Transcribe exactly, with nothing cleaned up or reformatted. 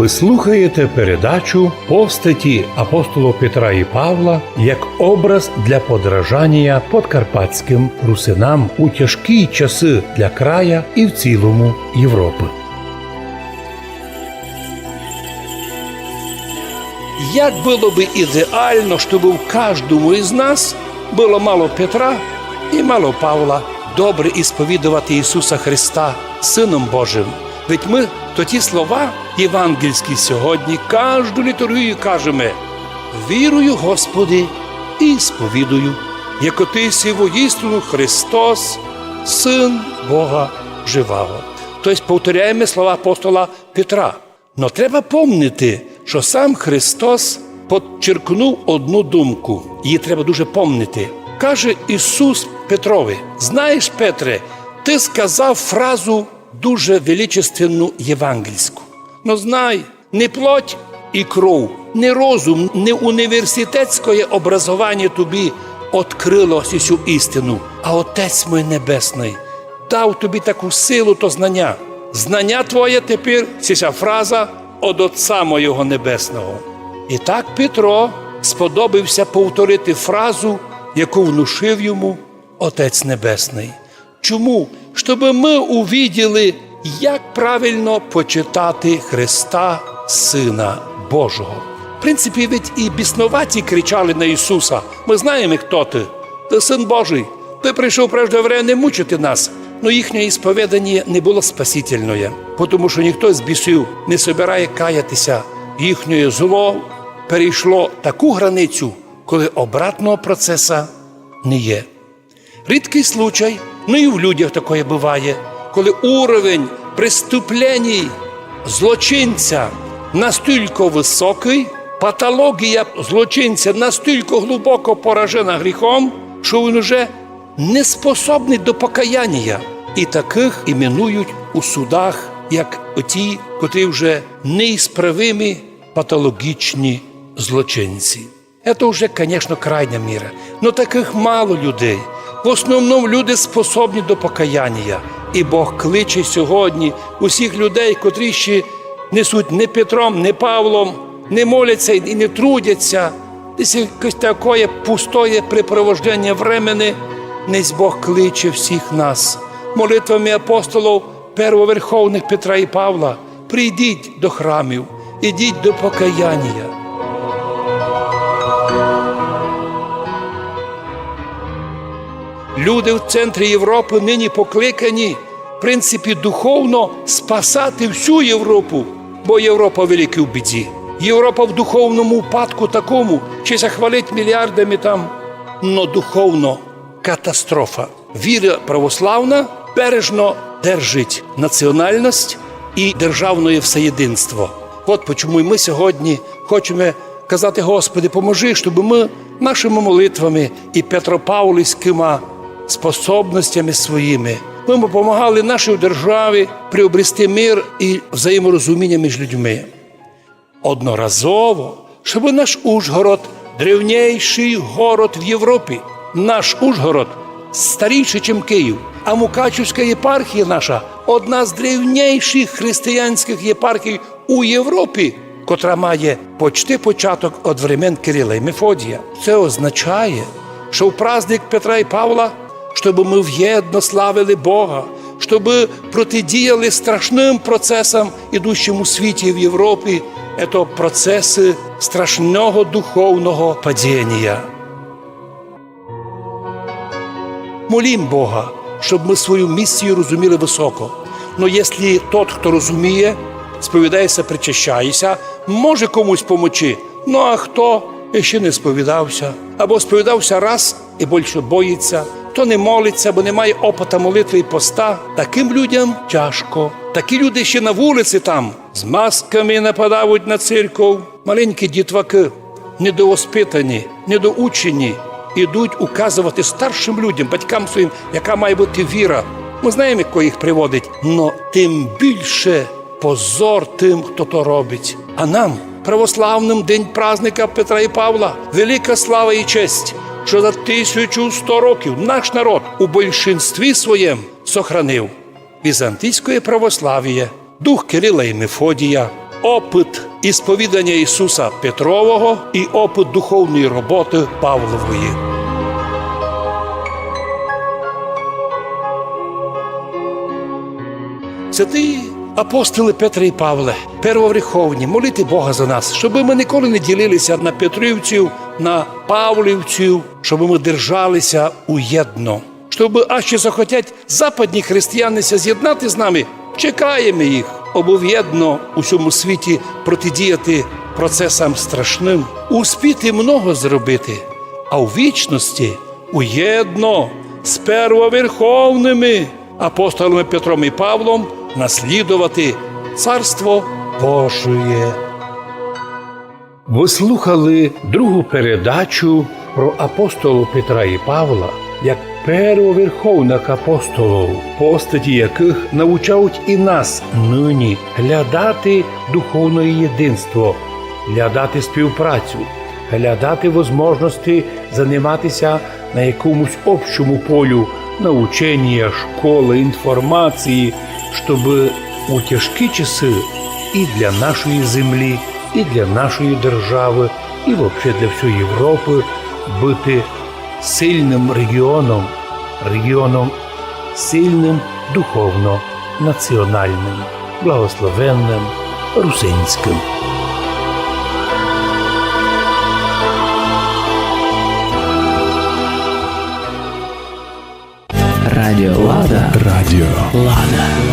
Слухаєте передачу «Постаті апостолів Петра і Павла як образ для подражанія подкарпатськым русинам у тяжкі часы для края і в цілому Європы». Як было бы ідеално, щоб в каждому із нас было мало Петра і мало Павла, добре ісповідовати Ісуса Христа Сыном Божым. Ведь мы то ті слова євангельські сьогодні кажду літургію кажеме: «Вірую, Господи, і сповідую, яко Ти єси воістину Христос, Син Бога живого». То єсть повторяєме слова апостола Петра. Но треба помнити, што сам Христос подчеркнув одну думку. Її треба дуже помнити. Каже Ісус Петрови: «Знаєш, Петре, ти сказав фразу дуже величественну євангельську. Но знай, не плоть і кров, не розум, не університетськоє образованіє тобі открыло сю істину, а Отець мой Небесный дав тобі таку силу то знаня. Знаня твоє тепер, сися фраза, од Отця моєго Небесного». І так Петро сподобився повторити фразу, яку внушив йому Отець Небесный. Чому? Щоб мы увиділи, як правильно почитати Христа, Сына Божого. В принципі, ведь і бісноваті кричали на Ісуса: «Мы знаєме, хто Ти. Ты Сын Божый. Ты прийшов прежде времени мучити нас». Но їхнє ісповіданіє не было спасительноє, потому што ніхто з бісів не собирає каятися. Їхнє зло перейшло таку границю, коли обратного процеса не є. Рідкый случай, но і в людях такоє быває, коли уровень преступленій злочинця настілько высокый, патологія злочинця настілько глубоко поражена гріхом, што він уже не способный до покаянія. І такых іменують у судах як оті, котрі вже неісправимі патологічні злочинці. Ето вже, конечно, крайня міра. Но такых мало людей. В основному люди способні до покаянія. І Бог кличе сьогодні усіх людей, котрі ще не суть ні Петром, ні Павлом, не моляться і не трудяться. Десь якесь такоє пустоє препровожденіє времени. Несь Бог кличе всіх нас молитвами апостолів первоверховных Петра і Павла: «Прийдіть до храмів, ідіть до покаянія». Люди в центрі Європы нині покликані, в принципі, духовно спасати всю Європу, бо Європа в великій біді. Європа в духовному упадку такому, ще ся хвалить мільярдами там, но духовно катастрофа. Віра православна бережно держить національность і державноє всеєдинство. От почому і мы сьогодні хочеме казати: «Господи, поможи, щоб мы нашими молитвами і петропавлівськыма способностями своїми мы помагали нашій державі приобрести мир і взаєморозуміння між людьми». Одноразово, щоб наш Ужгород, древнійшый город в Європі, наш Ужгород старішый, чим Київ, а Мукачівська єпархія наша одна з древнійшых християнськых єпархій у Європі, котра має почти початок од времен Кирила і Мефодія. Це означає, што в праздник Петра і Павла, щоб мы вєдно славили Бога, щоб протидіяли страшным процесам, ідущим у світі і в Європі, це процеси страшного духовного падіння. Молім Бога, щоб мы свою місію розуміли высоко. Но якщо тот, хто розуміє, сповідає ся, причащає ся, може комусь помочи. Но а хто іщи не сповідав ся, або сповідав ся раз і більше боїть ся, то не молить ся, бо не має опыта молитвы і поста, такым людям тяжко. Такі люди ще на вулиці там з масками нападають на церков. Маленькі дітвакы, недовоспитані, недоучені, ідуть указовати старшым людям, батькам своїм, яка має быти віра. Мы знаєме, хто їх приводить, но тым більше позор тым, хто то робить. А нам, православным, день праздника Петра і Павла, велика слава і честь, што за тисячу сто років наш народ у большинстві своєм сохранив візантійськоє православіє, дух Кирила і Мефодія, опыт ісповіданя Ісуса Петрового і опыт духовної роботы Павлової. Святі апостолы Петре і Павле, первоверховні, моліте Бога за нас, щобы мы ніколи не ділили ся на петрівців, на павлівців, щобы мы держали ся уєдно. Щобы, а ще захотять западні християни ся зєднати з нами, чекаєме їх. Обы вєдно у сьому світі протидіяти процесам страшным, успіти много зробити, а у вічности уєдно з первоверховными апостолами Петром і Павлом наслідовати Царство Божоє. Вы слухали другу передачу про апостолів Петра і Павла як первоверховных апостолів, постаті якых навчають і нас нині глядати духовне єдинство, глядати співпрацю, глядати возможности занимати ся на якомусь общому полю наученія, школы, інформації, щобы у тяжкі часы і для нашої землі, і для нашої державы, і вообще для всьої Європы быти сильным регіоном, регіоном сильным духовно, національным, благословенным, русинськым. Радіо Лада. Радіо Лада.